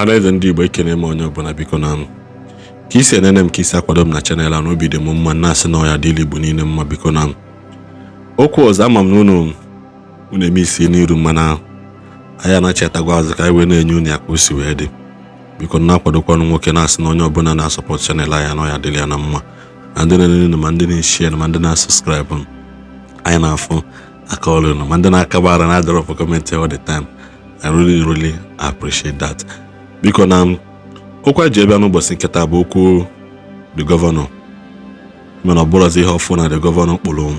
Ọhaneze ndị Igbo, ekene m onye ọbụla. Biko, na ka isi enene m, ka isi akwado m na channel a, na obi dị m mma, na-asị na ọya dịla Igbo niile mma. Biko, na okwu ọzọ, ama m na unu eme isi n'iru, mana anyị anachetagwa azụ ka anyị wee na-enye unu ya ka o si wee dị. Biko, na-akwadokwanụ nwoke, na-asị na onye ọbụla na-asupport channel anyị na ọya dịla ya na mma, na ndị na-enene, ma ndị na-eshare, ma ndị na-asubscribe, anyị na-afụ aka ọrụ unu, ma ndị na-akabara na drop comment all the time. I really, really appreciate that. Biko, na okwu anyị ji ebe n'ụbọchị nkịta bụ okwu the governor. Mana ọ bụrụzi ihe ọfụ na the governor kpụrụ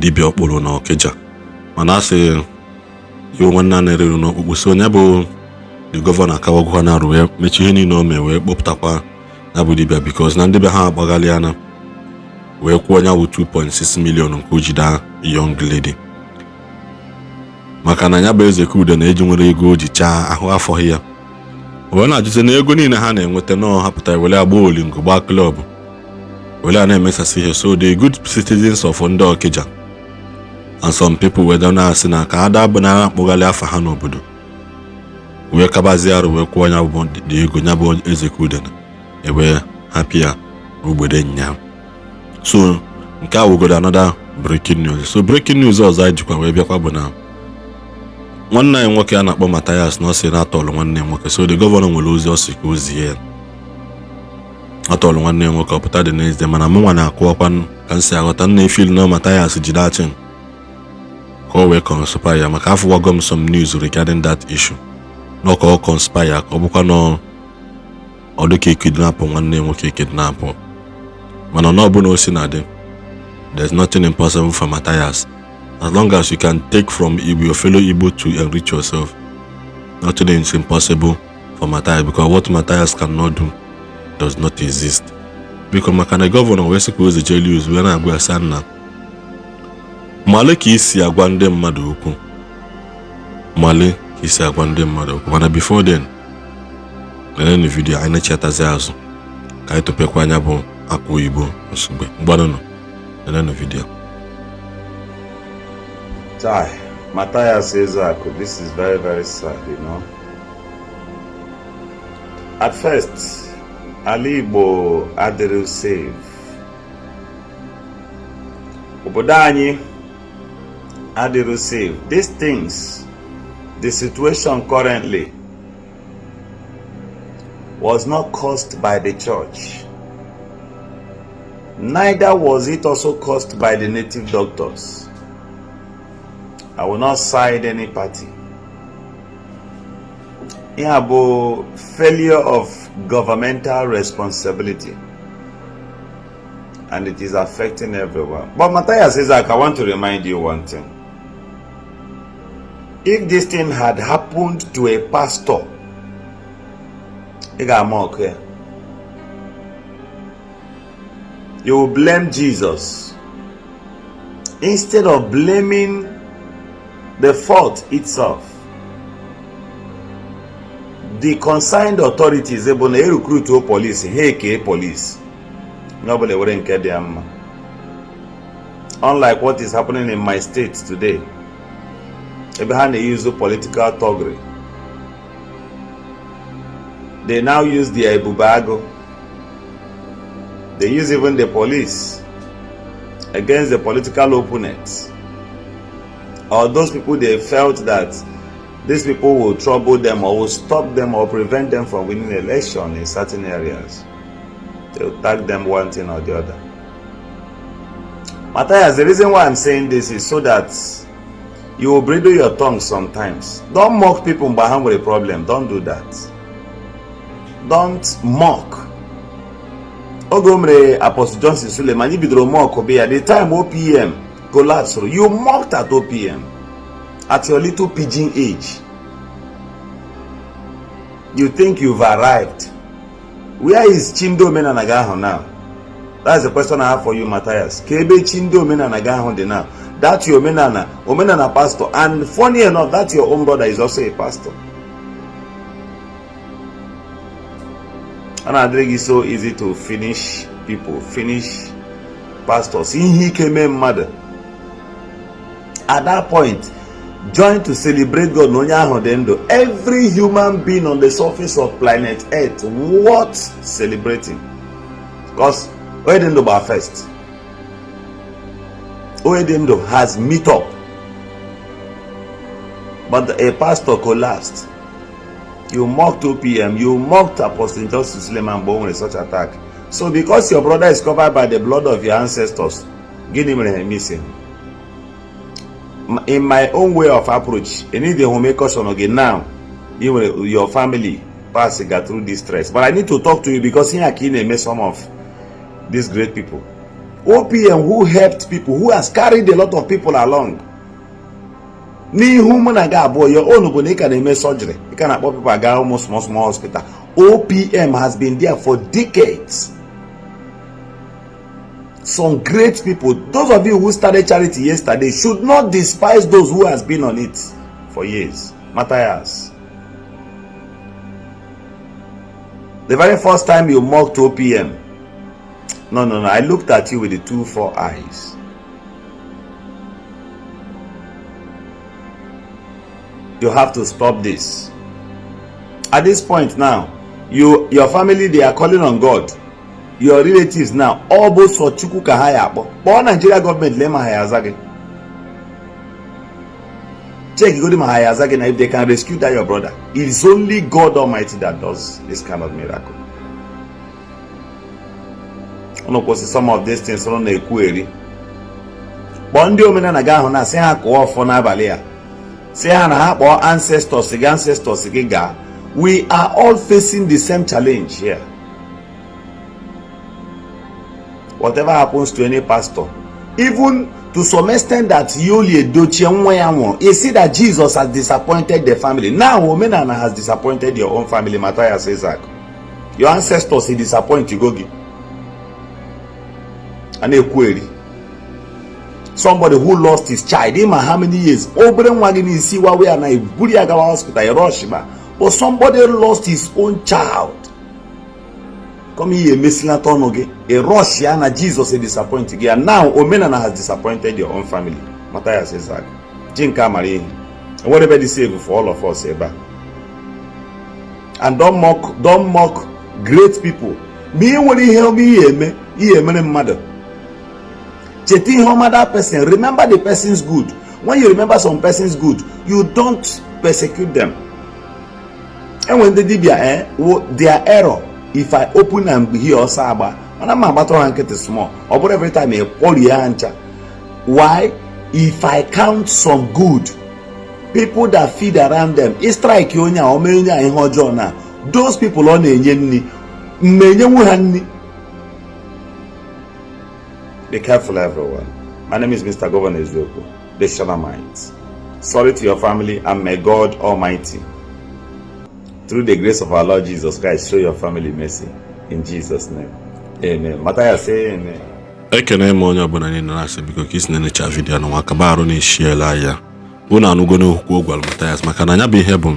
dibịa ọkpụrụ na Ọkịja, mana asị iwe nwanne a na-ereru n'ọkpụkpụ. So onye bụ the governor akawagokwa na arụ wee mechie ihe niile o mee, wee kpọpụtakwa ya bụ dibịa, because na ndị be ha agbaghalị na wee kwụọ ya bụ 2.6 million nke o jide young lady, maka na ya bụ Ezekude na-eji nwere ego o ji chaa ahụ afọghị ya. Wee na-ajụzi na ego niile ha na-enweta nọọ ha pụtara were agba olingo, gbaa club, were a na-emesasị ihe. So the good citizens of ndị Ọkịja and some people wee na-asị na ka ada bụ na akpụghalị afa ha n'obodo, wee kabazie arụ wee kwụọ ya bụ dị ego ya bụ Ezekude na ewee hapụ ya n'ogbede nya. So nke a wụgodo another breaking news. So breaking news ọzọ anyị jikwa wee bịakwa bụ na nwanne anyị nwoke a na-akpọ Mathias, na ọ sị na atọlụ nwanne ya nwoke. So the governor nwere ozi ọ sị ka o zie ya. Atọlụ nwanne ya nwoke, ọ pụta dị n'ezie, mana mụnwa na-akụwakwa ka m si aghọta nna efil na Mathias jide achin ka o wee conspire ya, maka afụwago m some news regarding that issue, na ka ọ conspire ka ọ bụkwa na ọ dị ka ekidnapụ nwanne ya nwoke ekidnapụ. Mana na ọbụla o si na dị, there's nothing impossible for Matthias. As long as you can take from Igbo, your fellow Igbo, to enrich yourself, nothing is impossible for Matthias, because what Matthias cannot do does not exist. Biko, maka na governor wee sị ka o zijeli ozu wee na-agwa ya sị nna male ka isi agwa ndị mmadụ okwu, male ka isi agwa ndị mmadụ okwu. Mana before then, lenenu video anyị na-echetazi azụ ka anyị tụpekwa anya bụ akwa oyibo nsogbe mgbanụnụ. Lenenu video. Chai, Matthias Ezeaku, this is very, very sad. At first, ala Igbo adịrị safe. Obodo anyị adịrị safe. These things, the situation currently, was not caused by the church. Neither was it also caused by the native doctors. I will not side any party. Ihe a bụ failure of governmental responsibility, and it is affecting everyone. But Matthias Ezeaku, I want to remind you one thing. If this thing had happened to a pastor, ị ga-ama ọkụ ya. You will blame Jesus instead of blaming the fault itself. The concerned authorities bụ na erecruituo police ha, eke police onye ọbụla ewere nke dị ya mma, unlike what is happening in my state today, ebe ha na-use political thuggery. They now use their Ebube Agu. They use even the police against the political opponents or those people they felt that these people will trouble them or will stop them or prevent them from winning election in certain areas. They will tag them one thing or the other. Matthias, the reason why I'm saying this is so that you will bridle your tongue sometimes. Don't mock people mgbe ha nwere problem. Don't do that. Don't mock. Oge o mere Apostle Johnson Suleman, i bidoro mock be ya. The time OPM collapsed, you mocked at OPM at your little pigeon age. You think you've arrived. Where is Chindo Omenala gị ahụ now? That's the question I have for you, Matthias. Ka ebe Chindo Omenala gị ahụ dị now? That's your Omenala, Omenala pastor. And funny enough, that your own brother is also a pastor. Ọ na-adịrị gị so easy to finish people, finish pastors. Ihe ike mee mmadụ. At that point, Join to celebrate God na onye ahụ dị ndụ. Every human being on the surface of planet Earth worth celebrating. Because onye dị ndụ gba first. Onye dị ndụ has meet up. But a pastor collapsed. You mocked OPM, you mocked Apostle Johnson Suleman mgbe o nwere such attack. So because your brother is covered by the blood of your ancestors, gịnị mere ha emisi? In my own way of approach, I need the caution again now. You nwere your family pass ga through this stress. But I need to talk to you because here ka ị na-eme some of these great people. OPM who helped people, who has carried a lot of people along. N'ihu mụ na gị abụọ, your own bụ na ị ka na-eme surgery, ị ka na-akpọ people aga ụmụ small small hospital. OPM has been there for decades. Some great people, those of you who started charity yesterday, should not despise those who has been on it for years. Matthias, the very first time you mocked OPM, no, I looked at you with the 2-4 eyes. You have to stop this. At this point now, your family, they are calling on God. Your relatives now, ọ bụ sọ Chukwu ka ha ya akpọ. Kpọọ Nigeria gọọmenti lee ma ha ya aza gị. Check godi ma ha ya aza gị na if they can rescue that your brother. It is only God Almighty that does this kind of miracle. Unu kwụsị some of these things unu na-ekwu eri. Kpọọ ndị omenala gị ahụ na sị ha kụọ ọfọ n'abalị a. Sị ha na ha kpọọ ancestors gị, ancestors gị gaa. We are all facing the same challenge here. Whatever happens to any pastor, even to some extent that Yul Edochie nwa ya nwụrụ, you see that Jesus has disappointed the family. Now omenala has disappointed your own family. Matthias Isaac, your ancestors he disappoint you go gị. A na-ekwu eri. Somebody who lost his child, ịma how many years, obere nwa gị n'isi wawe ya na eburu ya gawa hospital, rush ma. But somebody lost his own child. Come here, emesilata ọnụ gị, ị rush ya na Jesus disappoint gị. And now omenala has disappointed your own family. Matthias Isaac, ji nke amara ihe. Enwere ebe dị save for all of us ebe a. And don't mock great people. Ma ị nwere ihe ọma ihe eme, ihe emere mmadụ. Cheta ihe ọma that person. Remember the person's good. When you remember some person's good, you don't persecute them. Enwe ndị dibịa their error, if I open and hear ọsọ agba, mana m agbatara ha nkịtị small. Ọ bụrụ every time ị kpọrie ha ncha. Why? If I count some good people that feed around them, ị strike onye a, o mee onye a ihe ọjọọ na those people ọ na-enye nri, mmenyenwu ha nri. Be careful, everyone. My name is Mr. Governor Eziokwu, the Shalamites. Sorry to your family, and may God Almighty, through the grace of our Lord Jesus Christ, show your family mercy. In Jesus' name. Amen. Matthias, say amen. Ekene m onye ọbụla niile na-asị biko ka isi na-enecha vidiyo na nwa kaba arụ na-eshiela ya. Unu anụgo n'okwu o gwara Matthias, maka na anya bụ ihe bụ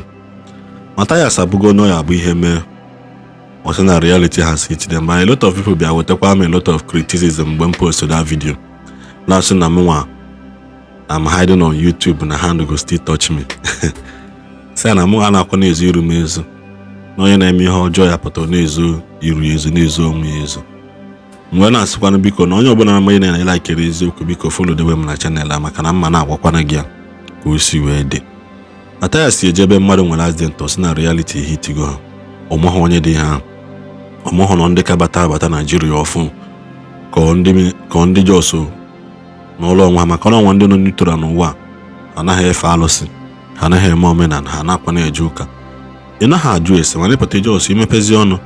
Matthias abụgo na ya abụ ihe mee ọ sị na reality has hit them. But a lot of people bịa wetakwa m a lot of criticism mgbe m post that video na-asị na mụnwa I'm hiding on YouTube na hand go still touch me. Sị na mụ na-akwa na-ezo iru m ezo, na onye na-eme ihe ọjọọ ya pụtara na-ezo iru ezo, na-ezo onwe ya ezo. Mgbe na-asịkwanụ biko na onye ọbụla na-amaghị na ịlakere eziokwu, biko follow dewe m na channel a, maka na mma na-agwakwana gị ya ka o si wee dị. Matthias si eje ebe mmadụ nwere accident, ọ sị na reality hitigo ha. Ọmụhụ onye dị ha, ọmụhụ na ndị ka bata abata Naijiria ọfụ ka ndị jos n'ụlọ onwe ha, maka na ọnwa ndị nọ n'utora n'ụwa anaghị efe alụsị, ha anaghị eme omenala, ha na-akwa na-eje ụka. Ị naghị ajụ ese, mana ịpụta jos imepezi ọnụ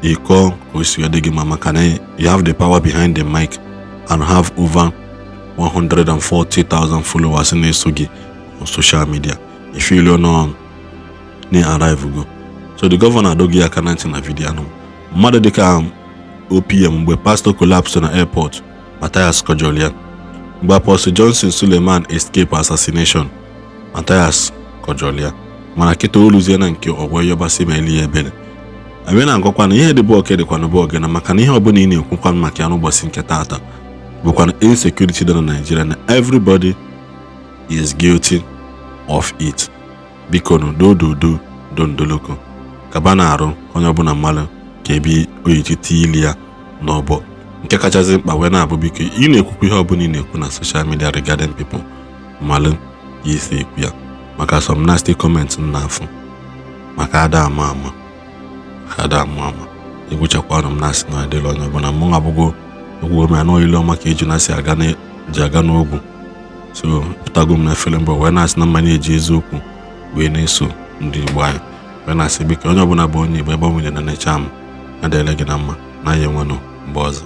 ịkọ ka o si wee dị gị ma, maka na you have the power behind the mic and have over 140,000 followers na-eso gị on social media. If you know na arrive go. So the governor adọghị aka na ntị na vidiyo anụ mmadụ dịka OPM mgbe pastor collapse na airport, Matthias kọjọrọ ya. Mgbe Apostle Johnson Suleman escape assassination, Matthias kọjọrọ ya. Mana kịta oluzie na nke ọgwọ yọbasị ma eli ya ebere. Abịa na-agwakwa na ihe dị bụ oke dịkwa n'ụbọ ogene, maka na ihe ọbụla ị na-ekwukwa maka ya n'ụbọchị nke taata bụkwa na insecurity dị na Nigeria, na everybody is guilty Of it, biko nụ, dododo dondoloko kaba na-arụ onye ọbụla mmalụ ka ebi oyichi tie ili ya n'ọbọ. Nke kachasị mkpa wee na-abụ, biko, ị na-ekwukwa ihe ọbụla ị na-ekwu na social media regarding people, mmalụ ka isi ekwu ya, maka some nasty comments m na-afụ, maka ada ama ama, maka ada ama ama. Egwuchakwanụ m na-asị na adịla onye ọbụla mụ abụgo egwugo m ya n'ile ọma ka eju na si aga ji aga n'ogwu. So pụtago m na efere mbọ wee na-asị na mmanya eji eziokwu wee na-eso ndị Igbo anyị, wee na-asị, biko, onye ọbụla bụ onye Igbo, ebe ọ bụla na-enecha m, adịla gị na mma na ya enwenụ mgbe ọzọ.